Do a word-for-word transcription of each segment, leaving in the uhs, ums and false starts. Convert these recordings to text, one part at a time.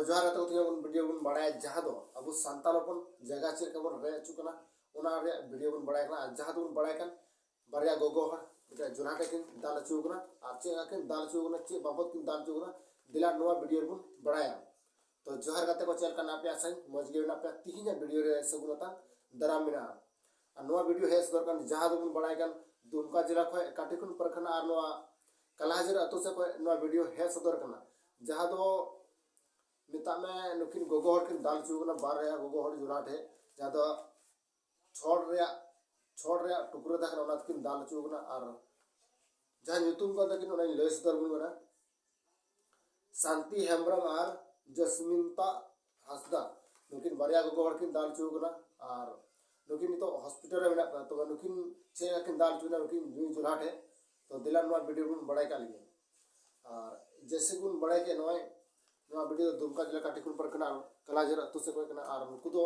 ᱡᱚᱦᱟᱨ ᱜᱟᱛᱮ ᱠᱚ, ᱛᱮᱦᱮᱧ ᱵᱚᱱ ᱵᱷᱤᱰᱤᱭᱳ ᱵᱚᱱ ᱵᱟᱲᱟᱭᱟ ᱡᱟᱦᱟᱸ ᱫᱚ ᱟᱵᱚ ᱥᱟᱱᱛᱟᱲ ᱦᱚᱯᱚᱱ ᱡᱟᱭᱜᱟ ᱪᱮᱫ ᱞᱮᱠᱟ ᱵᱚᱱ ᱨᱮᱡ ᱦᱚᱪᱚ ᱠᱟᱱᱟ, ᱚᱱᱟ ᱨᱮᱭᱟᱜ ᱵᱷᱤᱰᱤᱭᱳ ᱵᱚᱱ ᱵᱟᱲᱟᱭ ᱠᱟᱱᱟ᱾ ᱟᱨ ᱡᱟᱦᱟᱸ ᱫᱚᱵᱚᱱ ᱵᱟᱲᱟᱭ ᱠᱟᱱ ᱵᱟᱨᱭᱟ ᱜᱚᱜᱚ ᱦᱚᱲ ᱢᱤᱫᱴᱮᱱ ᱡᱚᱞᱦᱟ ᱴᱷᱮᱱ ᱠᱤᱱ ᱫᱟᱞ ᱦᱚᱪᱚ ᱠᱟᱱᱟ, ᱟᱨ ᱪᱮᱫ ᱞᱮᱠᱟ ᱠᱤᱱ ᱫᱟᱞ ᱦᱚᱪᱚ ᱠᱟᱱᱟ, ᱪᱮᱫ ᱵᱟᱵᱚᱫ ᱠᱤᱱ ᱫᱟᱞ ᱦᱚᱪᱚ ᱠᱟᱱᱟ, ᱫᱮᱞᱟ ᱱᱚᱣᱟ ᱵᱷᱤᱰᱤᱭᱳ ᱨᱮᱵᱚᱱ ᱵᱟᱲᱟᱭᱟ᱾ ᱛᱚ ᱡᱚᱦᱟᱨ ᱜᱟᱛᱮ ᱠᱚ, ᱪᱮᱫ ᱞᱮᱠᱟ ᱢᱮᱱᱟᱜ ᱯᱮᱭᱟ? ᱟᱥᱟᱧ ᱢᱚᱡᱽ ᱜᱮ ᱢᱮᱱᱟᱜ ᱯᱮᱭᱟ᱾ ᱛᱤᱦᱤᱧᱟᱜ ᱵᱷᱤᱰᱤᱭᱳ ᱨᱮ ᱥᱟᱹᱜᱩᱱ ᱟᱛᱟᱝ ᱫᱟᱨᱟᱢ ᱢᱮᱱᱟᱜᱼᱟ᱾ ᱟᱨ ᱱᱚᱣᱟ ᱵᱷᱤᱰᱤᱭᱳ ᱦᱮᱡ ᱥᱚᱫᱚᱨ ᱠᱟᱱ ᱡᱟᱦᱟᱸ ᱫᱚᱵᱚᱱ ᱵᱟᱲᱟᱭ ᱠᱟᱱ ᱫᱩᱢᱠᱟ ᱡᱮᱞᱟ ᱠᱷᱚᱱ ᱠᱟᱴᱤᱠᱩᱱ ᱯᱟᱨᱜᱟᱱᱟ ᱟᱨ ᱱᱚᱣᱟ ᱠᱟᱞᱟᱦᱟᱡᱟᱨ ᱟᱛᱳ ᱥᱮᱫ ᱠᱷᱚᱱ ᱱᱚᱣᱟ ᱵᱷᱤᱰᱤᱭᱳ ᱦᱮᱡ ᱥᱚᱫᱚᱨ ᱠᱟᱱᱟ, ᱡᱟᱦᱟᱸ ᱫᱚ ᱢᱮᱛᱟᱜ ᱢᱮ ᱱᱩᱠᱤᱱ ᱜᱚᱜᱚ ᱦᱚᱲ ᱠᱤᱱ ᱫᱟᱞ ᱦᱚᱪᱚ ᱠᱟᱱᱟ, ᱵᱟᱨᱭᱟ ᱜᱚᱜᱚ ᱦᱚᱲ ᱡᱚᱞᱦᱟ ᱴᱷᱮᱡ, ᱡᱟᱦᱟᱸ ᱫᱚ ᱪᱷᱚᱲ ᱨᱮᱭᱟᱜ ᱪᱷᱚᱲ ᱨᱮᱭᱟᱜ ᱴᱩᱠᱨᱟᱹ ᱛᱟᱦᱮᱸ ᱠᱟᱱᱟ, ᱚᱱᱟ ᱛᱮᱠᱤᱱ ᱫᱟᱞ ᱦᱚᱪᱚ ᱠᱟᱱᱟ᱾ ᱟᱨ ᱡᱟᱦᱟᱸ ᱧᱩᱛᱩᱢ ᱠᱟᱱ ᱛᱟᱹᱠᱤᱱ ᱚᱱᱟᱧ ᱞᱟᱹᱭ ᱥᱚᱫᱚᱨ ᱟᱵᱚᱱ ᱠᱟᱱᱟ, ᱥᱟᱱᱛᱤ ᱦᱮᱢᱵᱨᱚᱢ ᱟᱨ ᱡᱚᱥᱢᱤᱱᱛᱟ ᱦᱟᱸᱥᱫᱟ, ᱱᱩᱠᱤᱱ ᱵᱟᱨᱭᱟ ᱜᱚᱜᱚ ᱦᱚᱲ ᱠᱤᱱ ᱫᱟᱞ ᱦᱚᱪᱚ ᱠᱟᱱᱟ᱾ ᱟᱨ ᱱᱩᱠᱤᱱ ᱱᱤᱛᱚᱜ ᱦᱚᱥᱯᱤᱴᱟᱞ ᱨᱮ ᱢᱮᱱᱟᱜ ᱠᱚᱣᱟ᱾ ᱛᱚᱵᱮ ᱱᱩᱠᱤᱱ ᱪᱮᱫ ᱞᱮᱠᱟ ᱠᱤᱱ ᱫᱟᱞ ᱦᱚᱪᱚ ᱠᱟᱱᱟ ᱱᱩᱠᱤᱱ ᱡᱩᱨᱤ ᱡᱚᱞᱦᱟ ᱴᱷᱮᱡ, ᱛᱚ ᱫᱮᱞᱟ ᱱᱚᱣᱟ ᱵᱷᱤᱰᱤᱭᱳ ᱵᱚᱱ ᱵᱟᱲᱟᱭ ᱠᱟᱜ ᱞᱮᱜᱮ᱾ ᱟᱨ ᱡᱮᱭᱥᱮ ᱵᱚᱱ ᱵᱟᱲᱟᱭ ᱠᱮᱫ, ᱱᱚᱜᱼᱚᱭ ᱱᱚᱣᱟ ᱵᱷᱤᱰᱤᱭᱳ ᱫᱚ ᱫᱩᱢᱠᱟ ᱡᱮᱞᱟ ᱠᱟᱴᱤᱠᱩᱱ ᱯᱟᱨᱜᱟᱱᱟ ᱠᱟᱞᱟᱦᱟᱡᱟᱨ ᱟᱹᱛᱩ ᱥᱮᱫ ᱠᱷᱚᱱ ᱠᱟᱱᱟ᱾ ᱟᱨ ᱱᱩᱠᱩ ᱫᱚ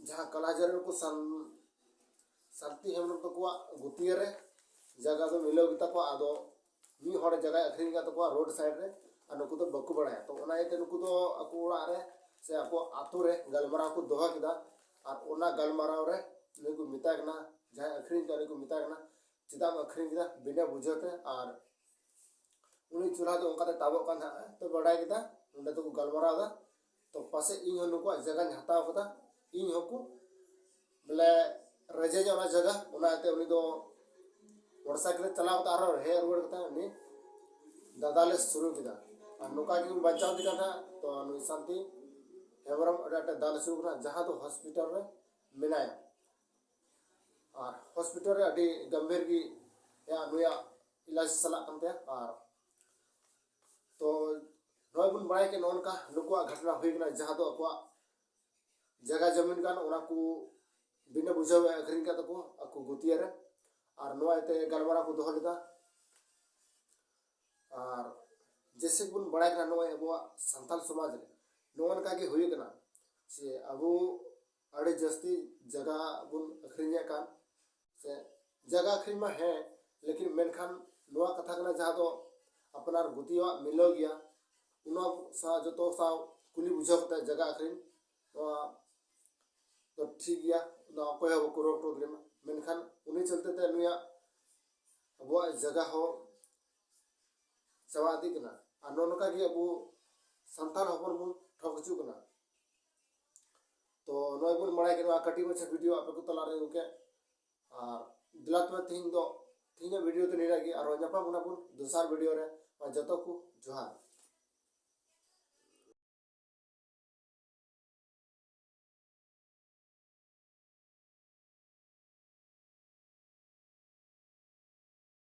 ᱡᱟᱦᱟᱸ ᱠᱟᱞᱟᱦᱟᱡᱟᱨ ᱨᱮ ᱱᱩᱠᱩ ᱥᱟᱱ-, ᱥᱟᱱᱛᱤ ᱦᱮᱢᱵᱨᱚᱢ ᱛᱟᱠᱚᱣᱟᱜ ᱜᱩᱛᱤᱭᱟᱹ ᱨᱮ ᱡᱟᱭᱜᱟ ᱫᱚ ᱢᱤᱞᱟᱹᱣ ᱜᱮᱛᱟ ᱠᱚᱣᱟ᱾ ᱟᱫᱚ ᱢᱤᱫ ᱦᱚᱲ ᱡᱟᱭᱜᱟᱭ ᱟᱹᱠᱷᱨᱤᱧ ᱟᱠᱟᱫ ᱛᱟᱠᱚᱣᱟ ᱨᱳᱰ ᱥᱟᱭᱤᱰ ᱨᱮ, ᱟᱨ ᱱᱩᱠᱩ ᱫᱚ ᱵᱟᱠᱚ ᱵᱟᱲᱟᱭᱟ᱾ ᱛᱚ ᱚᱱᱟ ᱤᱭᱟᱹᱛᱮ ᱱᱩᱠᱩ ᱫᱚ ᱟᱠᱚ ᱚᱲᱟᱜ ᱨᱮ ᱥᱮ ᱟᱠᱚ ᱟᱛᱳ ᱨᱮ ᱜᱟᱞᱢᱟᱨᱟᱣ ᱠᱚ ᱫᱚᱦᱚ ᱠᱮᱫᱟ᱾ ᱟᱨ ᱚᱱᱟ ᱜᱟᱞᱢᱟᱨᱟᱣ ᱨᱮ ᱱᱩᱭ ᱠᱚ ᱢᱮᱛᱟᱭ ᱠᱟᱱᱟ, ᱡᱟᱦᱟᱸᱭ ᱟᱹᱠᱷᱨᱤᱧ ᱠᱟᱫ ᱩᱱᱤ ᱠᱚ ᱢᱮᱛᱟᱭ ᱠᱟᱱᱟ, "ᱪᱮᱫᱟᱜ ᱮᱢ ᱟᱹᱠᱷᱨᱤᱧ ᱠᱮᱫᱟ ᱵᱤᱱᱟᱹ ᱵᱩᱡᱷᱟᱹᱣ ᱛᱮ?" ᱟᱨ ᱩᱱᱤ ᱪᱚᱞᱦᱟ ᱫᱚ ᱚᱱᱠᱟᱛᱮ ᱛᱟᱵᱚᱜ ᱠᱟᱱ ᱛᱟᱦᱮᱸᱜᱼᱟ᱾ ᱛᱚ ᱵᱟᱰᱟᱭ ᱠᱮᱫᱟ, ᱱᱚᱸᱰᱮ ᱫᱚᱠᱚ ᱜᱟᱞᱢᱟᱨᱟᱣ ᱮᱫᱟ, ᱛᱚ ᱯᱟᱥᱮᱡ ᱤᱧ ᱦᱚᱸ ᱱᱩᱠᱩᱣᱟᱜ ᱡᱟᱭᱜᱟᱧ ᱦᱟᱛᱟᱣ ᱠᱟᱫᱟ, ᱤᱧ ᱦᱚᱸᱠᱚ ᱵᱚᱞᱮ ᱨᱮᱡᱮᱧᱟ ᱚᱱᱟ ᱡᱟᱭᱜᱟ᱾ ᱚᱱᱟ ᱤᱭᱟᱹᱛᱮ ᱩᱱᱤ ᱫᱚ ᱢᱚᱴᱚᱨ ᱥᱟᱭᱠᱮᱞ ᱛᱮ ᱪᱟᱞᱟᱣ ᱠᱟᱛᱮ ᱟᱨᱦᱚᱸ ᱦᱮᱡ ᱨᱩᱣᱟᱹᱲ ᱠᱟᱛᱮ ᱩᱱᱤ ᱫᱟᱫᱟᱞᱮ ᱥᱩᱨᱩ ᱠᱮᱫᱟ᱾ ᱟᱨ ᱱᱚᱝᱠᱟ ᱜᱮ ᱵᱟᱧᱪᱟᱣ ᱤᱫᱤ ᱠᱟᱱ ᱛᱟᱦᱮᱸᱫ᱾ ᱛᱚ ᱱᱩᱭ ᱥᱟᱱᱛᱤ ᱦᱮᱢᱵᱨᱚᱢ ᱟᱹᱰᱤ ᱟᱸᱴᱮ ᱫᱟᱞ ᱥᱩᱨᱩ ᱠᱟᱱᱟ, ᱡᱟᱦᱟᱸ ᱫᱚ ᱦᱚᱥᱯᱤᱴᱟᱞ ᱨᱮ ᱢᱮᱱᱟᱭᱟ᱾ ᱟᱨ ᱦᱚᱥᱯᱤᱴᱟᱞ ᱨᱮ ᱟᱹᱰᱤ ᱜᱟᱢᱵᱷᱤᱨ ᱜᱮ ᱱᱩᱭᱟᱜ ᱤᱞᱟᱡᱽ ᱪᱟᱞᱟᱜ ᱠᱟᱱ ᱛᱟᱭᱟ᱾ ᱟᱨ ᱛᱚ ᱱᱚᱜᱼᱚᱭ ᱵᱚᱱ ᱵᱟᱲᱟᱭ ᱠᱮᱫ, ᱱᱚᱜᱼᱚ ᱱᱚᱝᱠᱟ ᱱᱩᱠᱩᱣᱟᱜ ᱜᱷᱚᱴᱚᱱᱟ ᱦᱩᱭ ᱠᱟᱱᱟ, ᱡᱟᱦᱟᱸ ᱫᱚ ᱟᱠᱚᱣᱟᱜ ᱡᱟᱭᱜᱟ ᱡᱚᱢᱤᱱ ᱠᱟᱱ, ᱚᱱᱟ ᱠᱚ ᱵᱤᱱᱟᱹ ᱵᱩᱡᱷᱟᱹᱣ ᱮ ᱟᱹᱠᱷᱨᱤᱧ ᱠᱟᱫ ᱛᱟᱠᱚ ᱟᱠᱚ ᱜᱩᱛᱤᱭᱟᱹ ᱨᱮ᱾ ᱟᱨ ᱱᱚᱣᱟ ᱤᱭᱟᱹᱛᱮ ᱜᱟᱞᱢᱟᱨᱟᱣ ᱠᱚ ᱫᱚᱦᱚ ᱞᱮᱫᱟ᱾ ᱟᱨ ᱡᱮᱭᱥᱮ ᱵᱚᱱ ᱵᱟᱲᱟᱭ ᱠᱟᱱᱟ, ᱱᱚᱜᱼᱚᱭ ᱟᱵᱚᱣᱟᱜ ᱥᱟᱱᱛᱟᱞ ᱥᱚᱢᱟᱡᱽ ᱨᱮ ᱱᱚᱜᱼᱚ ᱱᱚᱝᱠᱟ ᱜᱮ ᱦᱩᱭᱩᱜ ᱠᱟᱱᱟ, ᱥᱮ ᱟᱵᱚ ᱟᱹᱰᱤ ᱡᱟᱹᱥᱛᱤ ᱡᱟᱭᱜᱟ ᱵᱚᱱ ᱟᱹᱠᱷᱨᱤᱧᱮᱫ ᱠᱟᱱ, ᱥᱮ ᱡᱟᱭᱜᱟ ᱟᱹᱠᱷᱨᱤᱧ ᱢᱟ ᱦᱮᱸ, ᱞᱮᱠᱤᱱ ᱢᱮᱱᱠᱷᱟᱱ ᱱᱚᱣᱟ ᱠᱟᱛᱷᱟ ᱠᱟᱱᱟ, ᱡᱟᱦᱟᱸ ᱫᱚ ᱟᱯᱱᱟᱨ ᱜᱩᱛᱤᱭᱟᱹᱣᱟᱜ ᱢᱤᱞᱟᱹᱣ ᱜᱮᱭᱟ, ᱚᱱᱟ ᱥᱟᱶ ᱡᱚᱛᱚ ᱥᱟᱶ ᱠᱩᱞᱤ ᱵᱩᱡᱷᱟᱹᱣ ᱠᱟᱛᱮ ᱡᱟᱭᱜᱟ ᱟᱹᱠᱷᱨᱤᱧ ᱱᱚᱣᱟ ᱫᱚ ᱴᱷᱤᱠ ᱜᱮᱭᱟ, ᱚᱱᱟ ᱚᱠᱚᱭ ᱦᱚᱸ ᱵᱟᱠᱚ ᱨᱚᱲ ᱦᱚᱴᱚ ᱫᱟᱲᱮᱭᱟᱢᱟ᱾ ᱢᱮᱱᱠᱷᱟᱱ ᱩᱱᱤ ᱪᱚᱞᱛᱮ ᱛᱮ ᱱᱩᱭᱟᱜ ᱟᱵᱚᱣᱟᱜ ᱡᱟᱭᱜᱟ ᱦᱚᱸ ᱪᱟᱵᱟ ᱤᱫᱤᱜ ᱠᱟᱱᱟ᱾ ᱟᱨ ᱱᱚᱜᱼᱚ ᱱᱚᱝᱠᱟ ᱜᱮ ᱟᱵᱚ ᱥᱟᱱᱛᱟᱲ ᱦᱚᱯᱚᱱ ᱵᱚᱱ ᱴᱷᱚᱠ ᱦᱚᱪᱚᱜ ᱠᱟᱱᱟ᱾ ᱛᱚ ᱱᱚᱜᱼᱚᱭ ᱵᱚᱱ ᱵᱟᱲᱟᱭ ᱠᱮᱫᱟ ᱱᱚᱣᱟ ᱠᱟᱹᱴᱤᱡ ᱢᱟᱪᱷᱟ ᱵᱷᱤᱰᱤᱭᱳ ᱟᱯᱮ ᱠᱚ ᱛᱟᱞᱟᱨᱮ ᱜᱚᱢᱠᱮ᱾ ᱟᱨ ᱫᱮᱞᱟ ᱛᱚᱵᱮ ᱛᱮᱦᱮᱧ ᱫᱚ, ᱛᱮᱦᱮᱧᱟᱜ ᱵᱷᱤᱰᱤᱭᱳ ᱫᱚ ᱱᱤᱱᱟᱹᱜ ᱜᱮ᱾ ᱟᱨᱦᱚᱸ ᱧᱟᱯᱟᱢ ᱠᱟᱱᱟ ᱵᱚᱱ ᱫᱚᱥᱟᱨ ᱵᱷᱤᱰᱤᱭᱳ ᱨᱮ᱾ ᱢᱟ ᱡᱚᱛᱚ ᱠᱚ ᱡᱚᱦᱟᱨ᱾